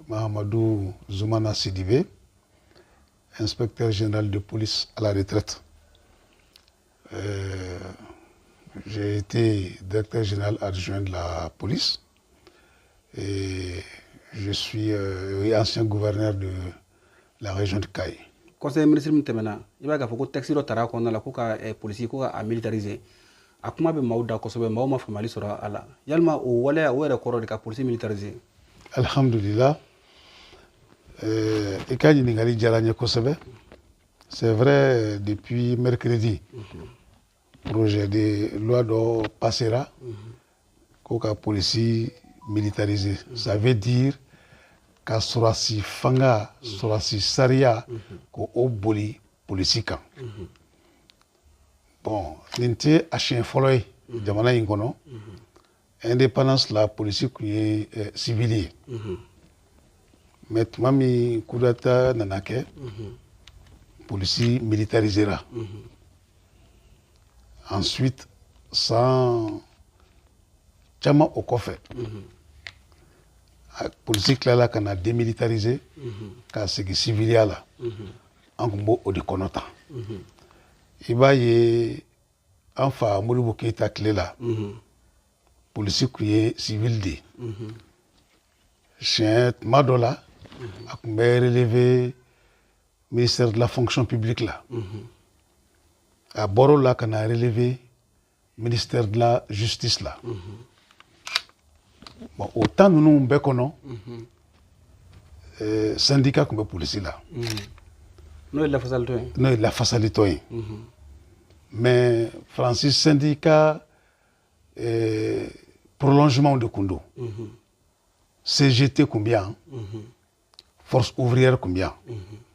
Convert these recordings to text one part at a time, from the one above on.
Mahamadou Zoumana Sidibé, inspecteur général de police à la retraite. J'ai été directeur général adjoint de la police et je suis ancien gouverneur de la région de Kayes. Conseil ministre min tɛmɛna, i b'a k'a fɔ ko texte dɔ tara kɔnɔna la ko ka polisi ko ka a militariser. A kuma bɛ maaw da kosɛbɛ, maaw ma faamuyali sɔrɔ a la. Yalima o waleya o yɛrɛ kɔrɔ de ka polisi militariser? Alhamdulillah, i ka ɲininkali diyara n ye kosɛbɛ. C'est vrai, depuis mercredi, projet de loi dɔ passera ko ka polisi militariser. Ça veut dire ka sɔrɔsi fanga, sɔrɔsi sariya, ko o boli polisi kan. Bon, nin tɛ a siɲɛ fɔlɔ ye jamana in kɔnɔ. Indépendance la, polisi tun ye civil ye, mais tuma min coup d'état nana kɛ, polisi militarisera. Ensuite, san caman o kɔfɛ, polisi tilala ka na démilitariser k'a segin civiliya la. An tun b'o o de kɔnɔ tan. I b'a ye, an fa Modibo Keyita tile la, polisi tun ye civil de ye. Siɲɛ tuma dɔ la, a tun bɛ relever ministère de la Fonction publique la. A bɔr'o la ka na relever ministère de la Justice la. Bon, o temps ninnu bɛɛ kɔnɔ, syndicat tun bɛ polisi la. N'o ye lafasalitɔn ye. N'o ye lafasalitɔn ye. Mais Faransi syndicat prolongement de kun don. CGT kun bɛ yan, Force ouvrière kun bɛ yan,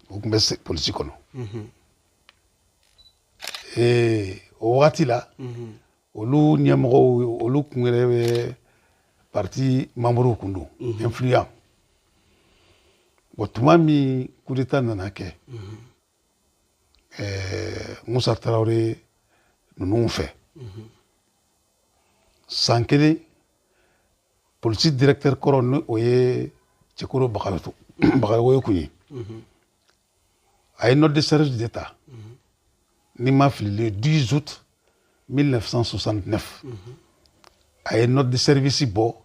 o tun bɛ polisi kɔnɔ. O wagati la, olu ɲɛmɔgɔw, olu kun yɛrɛ bɛ parti membre kun don, influent. Bon, tuma min coup d'état nana kɛ Musa Tarawele ninnu fɛ, san kelen, polisi directeur kɔrɔ, ni o ye Cɛkoro Bagayogo kun ye, a ye note de service d'état, ni ma fili, le 10 août 1969, a ye note de service bɔ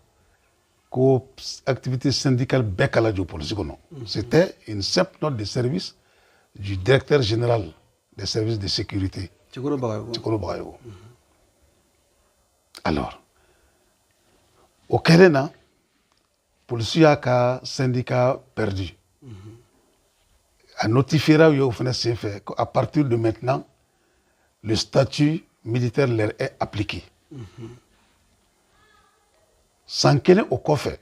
ko activité syndicale bɛɛ kala jɔ polisi kɔnɔ. C'était une simple note de service du directeur général des services de sécurité. Cɛkoro Bagayogo. Cɛkoro Bagayogo. Alors, o kɛlen na, polisi y'a ka syndicat perdu. A notifiera u ye o fana senfɛ ko à partir de maintenant, le statut militaire leur est appliqué. San kelen o kɔfɛ,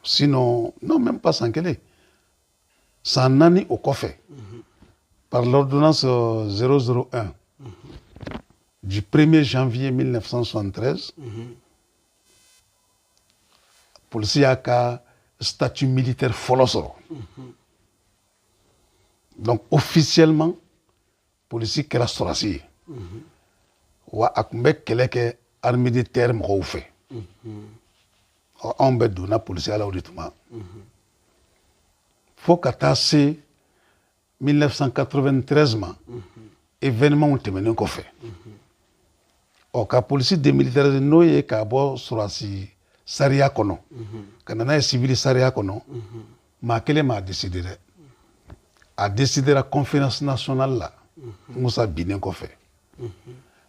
sinon, non, même pas san kelen, san 4 o kɔfɛ, par l'ordonnance 001 du 1er janvier 1973, polisi y'a ka statut militaire fɔlɔ sɔrɔ. Donc officiellement, polisi kɛra sɔrɔsi ye. Wa a tun bɛ kɛlɛ kɛ armée de terre mɔgɔw fɛ. Ɔ, anw bɛɛ donna polisiya la o de tuma, fo ka taa se 1993 ma, événement tɛmɛnen kɔfɛ. Ɔ, ka polisi démilitariser, n'o ye k'a bɔ sɔrɔsi sariya kɔnɔ ka na n'a ye civil sariya kɔnɔ, maa kelen m'a décidé dɛ. A décidera conférence nationale la, Musa binnen kɔfɛ.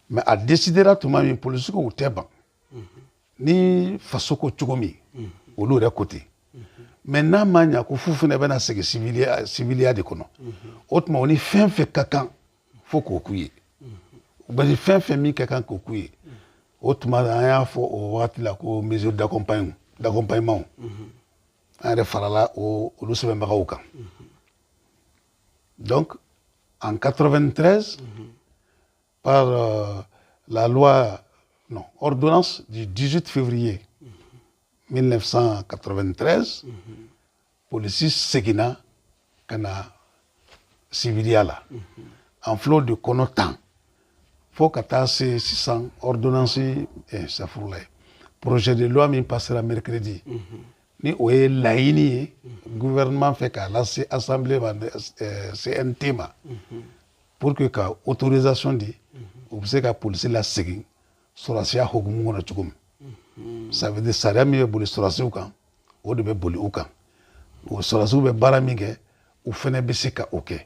Mais a décidera tuma min, polisi ko u tɛ ban ni faso ko cogo min, olu yɛrɛ ko ten. Mais n'a ma ɲa ko fu fana bɛna segin civiliya de kɔnɔ, o tuma o ni fɛn fɛn ka kan, fo k'o k'u ye. U bɛ ni fɛn fɛn min ka kan k'o k'u ye. O tuma an y'a fɔ o wagati la ko mesure d'accompagnement. An yɛrɛ farala o olu sɛbɛnbagaw kan. Donc en 93, par la loi, non, ordonnance du 18 février 1993, polisi seginna ka na civiliya la. En flot de kɔnɔ tan fo ka taa se sisan, ordonnance safurula ye, projet de loi min passera mercredi. Ni o ye laɲini ye gouvernement fɛ k'a lase assemblée ma, CNT ma, pour que ka autorisation di, u bɛ se ka polisi lasegin sɔrɔdasiya hukumu kɔnɔ cogo min. Ça veut dire sariya min bɛ boli sɔrɔdasiw kan, o de bɛ boli u kan. O sɔrɔdasiw bɛ baara min kɛ, u fɛnɛ bɛ se ka o kɛ.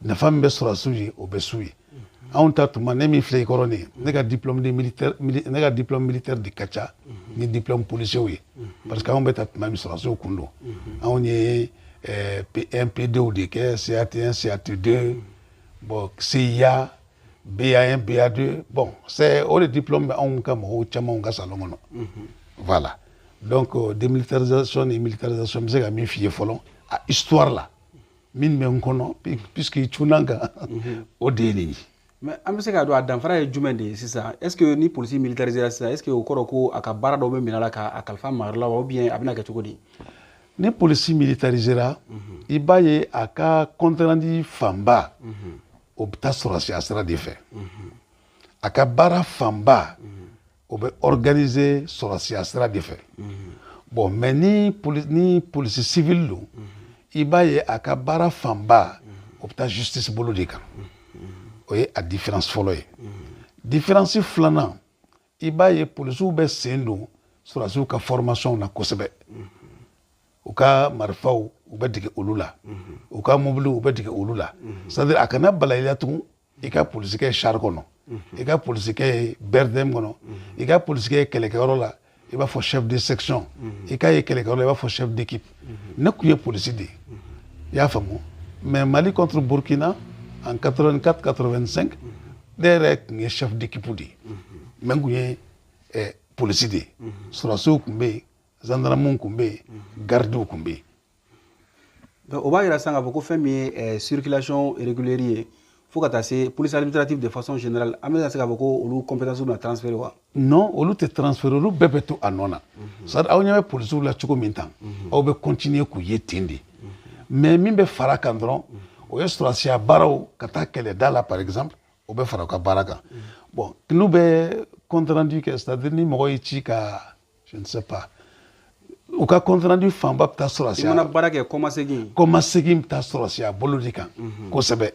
Nafa min bɛ sɔrɔdasiw ye, o bɛ s'u ye. Anw ta tuma, ne min filɛ i kɔrɔ nin ye, ne ka diplôme de militaire, ne ka diplôme militaire de ka ca ni diplôme policier ye, parce que anw bɛ ta tuma min, sɔrɔdasiw kun don. Anw ye P1 P2 de kɛ, CAT1, CAT2, bon, CIA, BA1, BA2. Bon, c'est o de diplôme bɛ anw ka mɔgɔw caman ka salon kɔnɔ. Voilà. Donc démilitarisation ni militarisation, n bɛ se ka min f'i ye fɔlɔ a histoire la, min bɛ n kɔnɔ, puisque i cunna n kan, o de ye nin ye. Mais an bɛ se k'a dɔn a danfara ye jumɛn de ye sisan? Est ce que ni polisi militarisera sisan, est ce que o kɔrɔ ko a ka baara dɔw bɛ minɛ a la k'a kalifa maa wɛrɛ la wa, ou bien a bɛna kɛ cogo di? Ni polisi militarisera, i b'a ye a ka compte rendu fanba, o bɛ taa sɔrɔsiya sira de fɛ. A ka baara fanba, o bɛ organiser sɔrɔsiya sira de fɛ. Bon, mais ni polisi civil don, i b'a ye a ka baara fanba, o bɛ taa justice bolo de kan. O ye a différence fɔlɔ ye. Différence filanan, i b'a ye polisiw bɛ sen don sɔrɔdasiw ka formation na kosɛbɛ. U ka marifaw, u bɛ dege olu la. U ka mobiliw, u bɛ dege olu la. C'est à dire a kana bala i la tugun i ka polisikɛ ye char kɔnɔ, i ka polisikɛ ye BRDM kɔnɔ, i ka polisikɛ ye kɛlɛkɛyɔrɔ la, i b'a fɔ chef de section, i k'a ye kɛlɛkɛyɔrɔ la, i b'a fɔ chef d'équipe. Ne kun ye polisi de ye, i y'a faamu. Mais Mali contre Burkina en 84 85, ne yɛrɛ tun ye chef d'équipe de ye, mais n kun ye polisi de ye. Sɔrɔdasiw tun bɛ yen, gendarmew tun bɛ yen, gardiw tun bɛ yen. Donc o b'a yira sisan k'a fɔ ko fɛn min ye circulation régulière ye, fo ka taa se police administrative de façon générale, an bɛ se k'a fɔ ko olu compétence bɛna transférer wa? Non, olu tɛ transférer, olu bɛɛ bɛ to a nɔ na. C'est à dire aw ɲɛ bɛ polisiw la cogo min tan, aw bɛ continuer k'u ye ten de. Mais min bɛ fara kan dɔrɔn, o ye sɔrɔdasiya baaraw, ka taa kɛlɛda la par exemple, o bɛ fara u ka baara kan. Bon, n'u bɛ compte rendu kɛ, c'est à dire ni mɔgɔ y'i ci ka, je ne sais pas, u ka compte rendu fanba bɛ taa sɔrɔdasiya. I mana baara kɛ, kɔmasegin. Kɔmasegin bɛ taa sɔrɔdasiya bolo de kan kosɛbɛ.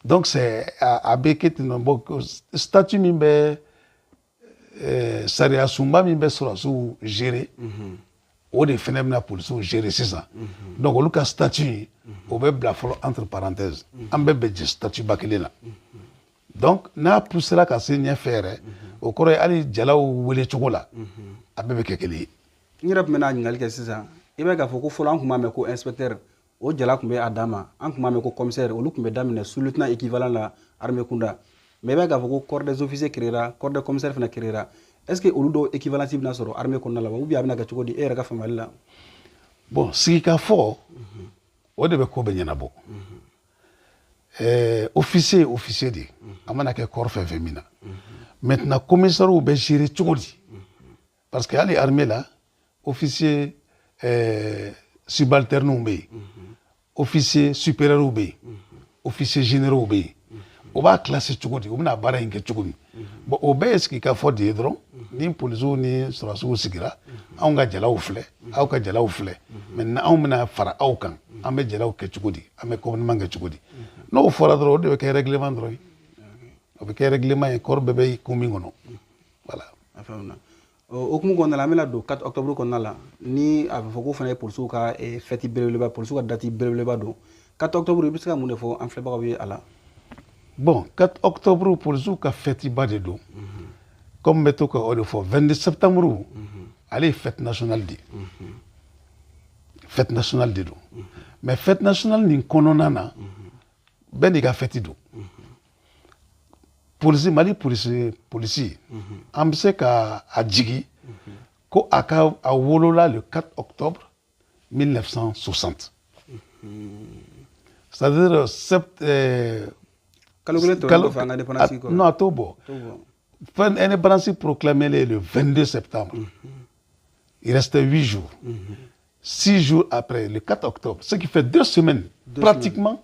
Donc c'est a bɛ kɛ ten nɔ. Bon, statut min bɛ, sariya sunba min bɛ sɔrɔdasiw gérer, o de fɛnɛ bɛna polisiw gérer sisan. Donc olu ka statut in, o bɛ bila fɔlɔ entre parenthèses. An bɛɛ bɛ jɛ statut ba kelen na. Donc n'a poussera ka se ɲɛfɛ yɛrɛ, o kɔrɔ ye hali jalaw wele cogo la, a bɛɛ bɛ kɛ kelen ye. N yɛrɛ tun bɛna ɲininkali kɛ sisan. I b'a ye k'a fɔ ko fɔlɔ, an tun b'a mɛn ko inspecteur, o jala tun bɛ a dan ma. An tun b'a mɛn ko commissaire, olu tun bɛ daminɛ sous-lieutenant équivalent la armée kunda. Mais i b'a ye k'a fɔ ko corps des officiers créera, corps des commissaires fana créera. Est ce que olu dɔw équivalence bɛna sɔrɔ armée kɔnɔna la wa, ou bien a bɛna kɛ cogo di, e yɛrɛ ka faamuyali la? Bon, sigikafɔ, o de bɛ ko bɛɛ ɲɛnabɔ. Officier ye officier de ye, a mana kɛ corps fɛn fɛn min na. Maintenant, commissaire bɛ gérer cogo di? Parce que hali armée la, officier subalternes bɛ yen, officier supérieur bɛ yen, officier généraux bɛ yen. O b'a classer cogo di? U bɛna baara in kɛ cogo min? Bon, o bɛɛ ye sigikafɔ de ye dɔrɔn. Ni polisiw ni sɔrɔdasiw sigira, anw ka jalaw filɛ, aw ka jalaw filɛ, maintenant anw bɛna fara aw kan, an bɛ jalaw kɛ cogo di, an bɛ commandement kɛ cogo di? N'o fɔra dɔrɔn, o de bɛ kɛ règlement dɔrɔn ye. O bɛ kɛ règlement ye, corps bɛɛ bɛ kun min kɔnɔ. Voilà. A faamuna. O hukumu kɔnɔna la, an bɛna don 4 octobre kɔnɔna la, ni a bɛ fɔ ko fana ye polisiw ka fête belebeleba, polisiw ka date belebeleba don. 4 octobre, i bɛ se ka mun de fɔ an filɛbagaw ye a la? Bon, 4 octobre, polisiw ka fête ba de don. Comme n bɛ to ka o de fɔ, 22 septembre, ale ye fête nationale de ye. Fête nationale de don. Mais fête nationale nin kɔnɔna na, bɛɛ n'i ka fête don. Polisi, Mali polisi, an bɛ se ka a jigi ko a ka a wolola le 4 octobre 1960, c'est-à-dire sept, Kalo kelen tɛmɛnen kɔfɛ an ka indépendance kɔrɔ. Non, a t'o bɔ. Fɛn indépendance proclamée le 22 septembre, il restait 8 jours, 6 jours après, le 4 octobre, ce qui fait 2 semaines, pratiquement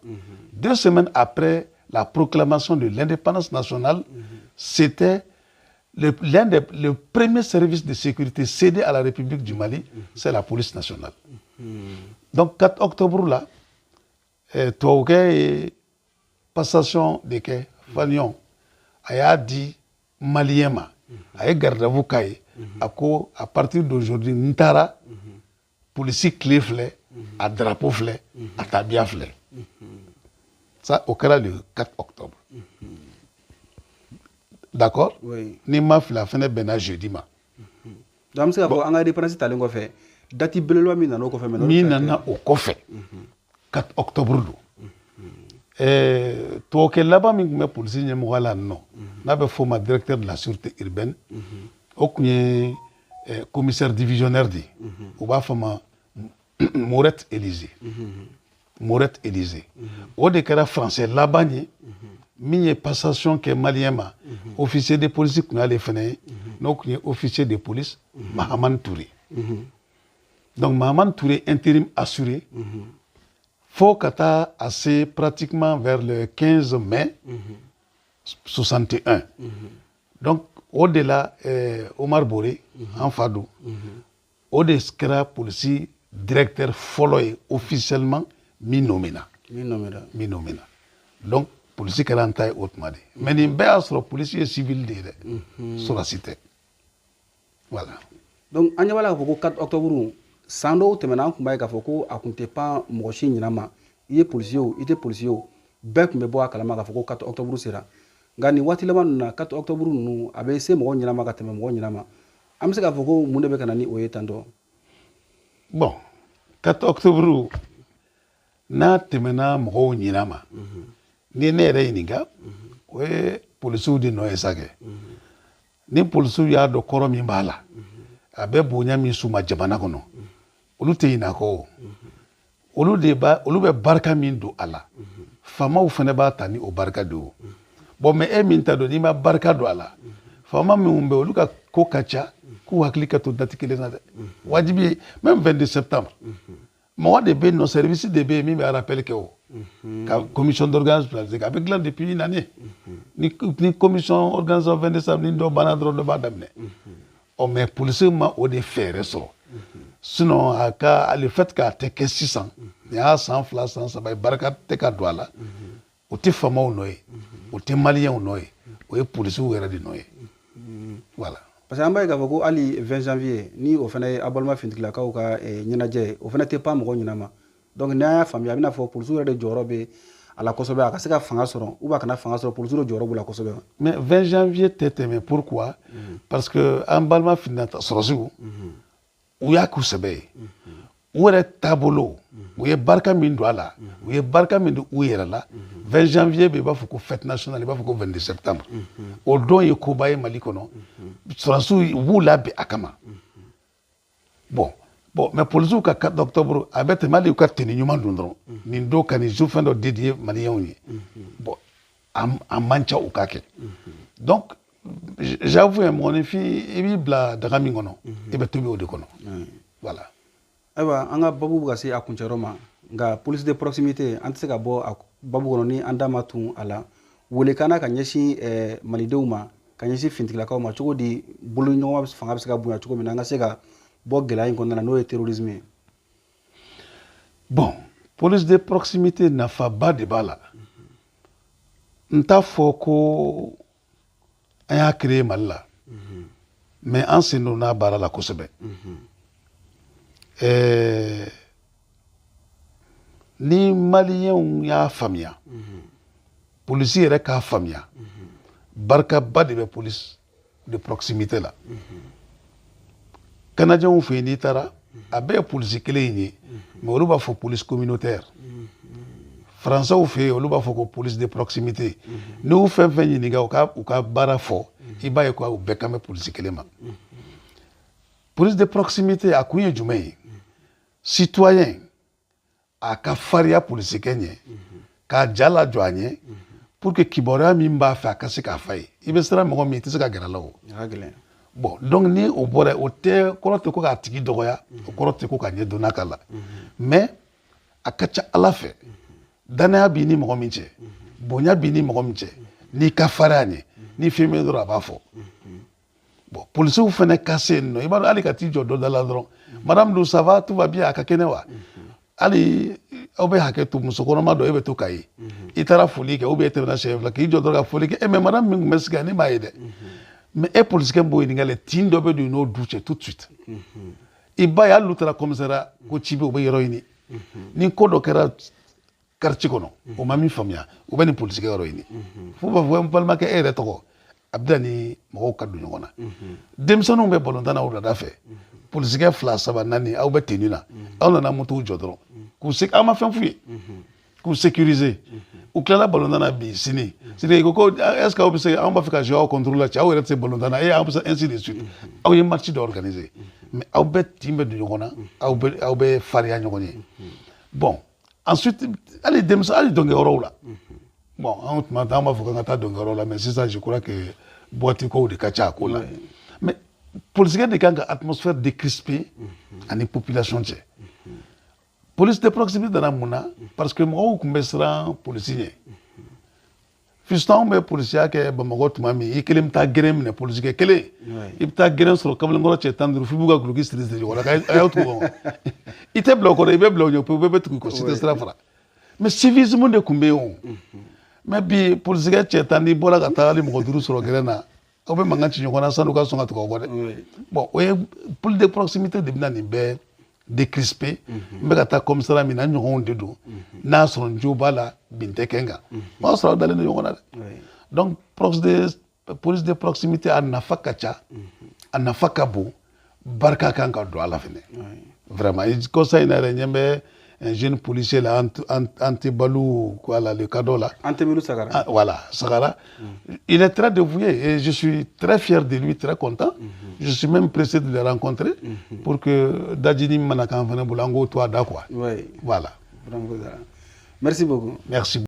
2 semaines après la proclamation de l'indépendance nationale, c'était Le premier service de sécurité cédé à la République du Mali, c'est la police nationale. Donc 4 octobre la, tubabukɛ ye passation de kɛ fanion, a y'a di malien ma, a ye garde à vous k'a ye, a ko: à partir d'aujourd'hui, n taara, polisi tile filɛ, a drapeau filɛ, a tabiya filɛ. Ça, o kɛra le 4 octobre, d'accord? Oui. Ni ma fili, a fɛnɛ bɛnna jeudi ma. Donc an bɛ se k'a fɔ an ka indépendance talen kɔfɛ, date belebeleba min nana o kɔfɛ, mais Min nana o kɔfɛ, 4 octobre don. Tubabukɛ laban min tun bɛ polisi ɲɛmɔgɔya la nɔ, n'a bɛ f'o ma directeur de la sûreté urbaine, o tun ye commissaire divisionnaire de ye, u b'a fɔ ma Moret Élysée. Moret Élysée, o de kɛra français laban ye min ye passation kɛ malien ma. Officier de police tun y'ale fɛnɛ ye, n'o tun ye officier de police Mahamani Touré. Donc Mahamani Touré, intérim assuré fo ka taa a se pratiquement vers le 15 mai 61. Donc o de la, Omar Bore, an fa don, o de kɛra polisi directeur fɔlɔ ye officiellement min nommé na. Min nommé na. Min nommé na. Donc polisi kɛra an ta ye o tuma de. Mais nin bɛɛ y'a sɔrɔ polisi ye civil de ye dɛ, sɔrɔdasi tɛ, voilà. Donc an ɲɛ b'a la k'a fɔ ko 4 octobre, san dɔw tɛmɛna, an tun b'a ye k'a fɔ ko a tun tɛ pan mɔgɔ si ɲinɛ ma. I ye polisi ye o, i tɛ polisi ye o, bɛɛ tun bɛ bɔ a kalama k'a fɔ ko 4 octobre sera. Nka nin waati laban ninnu na, 4 octobre ninnu, a bɛ se mɔgɔ ɲinɛ ma ka tɛmɛ mɔgɔ ɲinɛ ma. An bɛ se k'a fɔ ko mun de bɛ ka na ni o ye tantɔ? Bon, 4 octobre n'a tɛmɛna mɔgɔw ɲinɛ ma, ni ne yɛrɛ ɲininka, o ye polisiw de nɔ ye sa kɛ. Ni polisiw y'a dɔn kɔrɔ min b'a la, a bɛ bonya min s'u ma jamana kɔnɔ, olu tɛ ɲinɛ a kɔ o. Olu de b'a, olu bɛ barika min don a la, faamaw fana b'a ta ni o barika de ye o. Bon, mais e min ta don, n'i ma barika don a la, faama minnu bɛ, olu ka ko ka ca k'u hakili ka to date kelen na dɛ. Wajibi ye, même 22 septembre, mɔgɔ de bɛ yen nɔ, service de bɛ yen min bɛ rappel kɛ o ka commission d'organisation a bɛ dilan depuis une année. Ni commission organisation 22 septembre, ni dɔ banna dɔrɔn, dɔ b'a daminɛ. Ɔ, mais polisiw ma o de fɛɛrɛ sɔrɔ. Sinon a ka le fait k'a tɛ kɛ sisan, nin y'a san 2, san 3 ye, barika tɛ ka don a la, o tɛ faamaw nɔ ye, o tɛ maliyɛnw nɔ ye, o ye polisiw yɛrɛ de nɔ ye, voilà. Parce que an b'a ye k'a fɔ ko hali 20 janvier ni o fana ye aw balima finitigilakaw ka ɲɛnajɛ ye, o fana tɛ pan mɔgɔ ɲinɛ ma. Donc n'an y'a faamuya, a bɛna fɔ polisiw yɛrɛ de jɔyɔrɔ bɛ a la kosɛbɛ, a ka se ka fanga sɔrɔ ou a kana fanga sɔrɔ, polisiw de jɔyɔrɔ b'u la kosɛbɛ. Mais 20 janvier tɛ tɛmɛ. Pourquoi? Parce que an balima finita sɔrɔsiw, u y'a k'u sɛbɛ ye, u yɛrɛ taabolo, u ye barika min don a la, u ye barika min don u yɛrɛ la. 20 janvier bɛ, i b'a fɔ ko fête nationale, i b'a fɔ ko 22 septembre, o don ye koba ye Mali kɔnɔ. Sɔrɔsiw, u b'u labɛn a kama. Bon, mais polisiw ka 4 octobre, a bɛ tɛmɛ, hali u ka tenue ɲuman don dɔrɔn, nin don ka nin jour fɛn dɔ dédié maliyɛnw ye, bon, a man ca u ka kɛ. Donc j'avoue, mɔgɔninfin, i b'i bila daga min kɔnɔ, i bɛ tobi o de kɔnɔ, voilà. Ayiwa, an ka babu bɛ ka se a kuncɛyɔrɔ ma. Nka police de proximité, an tɛ se ka bɔ a babu kɔnɔ ni an da ma tun a la. Welekan na ka ɲɛsin malidenw ma, ka ɲɛsin finitigilakaw ma, cogo di boloɲɔgɔnma fanga bɛ se ka bonya cogo min na, an ka se ka bɔ gɛlɛya in kɔnɔna na, n'o ye terrorisme ye? Bon, police de proximité, nafaba de b'a la. N t'a fɔ ko an y'a créer Mali la, mais an sen donna baara la kosɛbɛ. Ni maliyɛnw y'a faamuya, polisi yɛrɛ k'a faamuya, barikaba de bɛ police de proximité la. Canadiens fɛ yen, n'i taara, a bɛɛ ye polisi kelen in ye, mais olu b'a fɔ police communautaire. Français fɛ yen, olu b'a fɔ ko police de proximité. N'i y'u fɛn fɛn ɲininka u ka baara fɔ, i b'a ye ko u bɛɛ kan bɛ polisi kelen ma. Police de proximité, a kun ye jumɛn ye? Citoyen a ka fariya polisikɛ ɲɛ, k'a ja lajɔ a ɲɛ, pour que kibaruya min b'a fɛ, a ka se k'a fa ye. I bɛ siran mɔgɔ min, i tɛ se ka gɛrɛ a la o. A ka gɛlɛn. Bon, donc ni o bɔra, o tɛ kɔrɔ tɛ ko k'a tigi dɔgɔya, o kɔrɔ tɛ ko k'a ɲɛ donna ka la. Mais a ka ca Ala fɛ, danaya b'i ni mɔgɔ min cɛ, bonya b'i ni mɔgɔ min cɛ, n'i ka farinya ɲɛ, ni fɛn bɛ dɔrɔn, a b'a fɔ. Bon, policiers fana ka se yen nɔ, i b'a dɔn, hali ka t'i jɔ dɔ da la dɔrɔn: "Madame dun, ça va, tout va bien, a ka kɛnɛ wa?" Hali aw bɛ hakɛ to, muso kɔnɔma dɔ, e bɛ to k'a ye, i taara foli kɛ ou bien e tɛmɛna siɲɛ fila k'i jɔ dɔrɔn ka foli kɛ: "E, mais madame min tun bɛ sigi yan, ne m'a ye dɛ." Mais e polisikɛ b'o ɲininka lɛ, tin dɔ bɛ don i n'o du cɛ tout de suite. I ba ye, hali n'u taara commissariat ko ci bɛ, u bɛ yɔrɔ ɲini. Ni ko dɔ kɛra quartier kɔnɔ, o ma min faamuya, u bɛ nin polisikɛ yɔrɔ ɲini. Fo b'a fɔ: "N balimakɛ, e yɛrɛ tɔgɔ?" A bɛ na ni mɔgɔw ka don ɲɔgɔn na. Denmisɛnninw bɛ balontan na wulada fɛ, polisikɛ fila, saba, naani, aw bɛ tenue na, aw nana motow jɔ dɔrɔn k'u se, aw ma fɛn f'u ye, k'u sécuriser. U tilala balontan na bi, sini sini i ko est ce que aw bɛ se, anw b'a fɛ ka jouer aw contre la, cɛ aw yɛrɛ tɛ se balontan na, e aw bɛ se, ainsi de suite. Aw ye match dɔ organiser, mais aw bɛɛ tin bɛ don ɲɔgɔn na, aw bɛ farinya ɲɔgɔn ye. Bon, ensuite, hali denmisɛn, hali dɔnkɛyɔrɔw la. Bon, anw tuma an b'a fɔ k'an ka taa dɔnkɛyɔrɔ la, mais sisan je crois que boîte kow de ka ca a ko la. Mais polisikɛ de kan ka atmosphère décrisper ani population cɛ. Police de proximité nana mun na? Parce que mɔgɔw tun bɛ siran polisi ɲɛ. Fiston, anw bɛ polisiya kɛ Bamakɔ tuma min, i kelen bɛ taa gɛrɛn minɛ, polisikɛ kelen, i bɛ taa gɛrɛn sɔrɔ kamalenkɔrɔ cɛ 15, f'i b'u ka guloki siri siri ɲɔgɔn na k'a y'aw tugu kɔ. I tɛ bila o kɔrɔ, i bɛ bila o ɲɛ, pewu, bɛɛ bɛ tugu i kɔ, si tɛ sira fara. Mais civisme de tun bɛ yen o. Mais bi, polisikɛ cɛ 10, n'i bɔra ka taa hali mɔgɔ duuru sɔrɔ gɛrɛn na, aw bɛ mankan ci ɲɔgɔn na san'u ka sɔn ka tugu aw kɔ dɛ. Bon, o ye police de proximité de bɛ na nin bɛɛ décrisper. N bɛ ka taa commissariat min na, n ɲɔgɔnw de don, n'a sɔrɔ n jo b'a la, bin tɛ kɛ n kan, o y'a sɔrɔ aw dalen don ɲɔgɔn na dɛ. Donc police de proximité, a nafa ka ca, a nafa ka bon, barika kan ka don a la fɛnɛ vraiment. Kɔsa in na yɛrɛ, ɲɛ bɛ un jeune policier là, Antebalou, voilà, le cadeau là. Antebalou Sagara. Ah, voilà, Sagara. Il est très dévoué et je suis très fier de lui, très content. Je suis même pressé de le rencontrer pour que Dadjini Manakan fana bolo, an k'o to a da quoi. Oui. Voilà. Bravo, Zara. Merci beaucoup. Merci.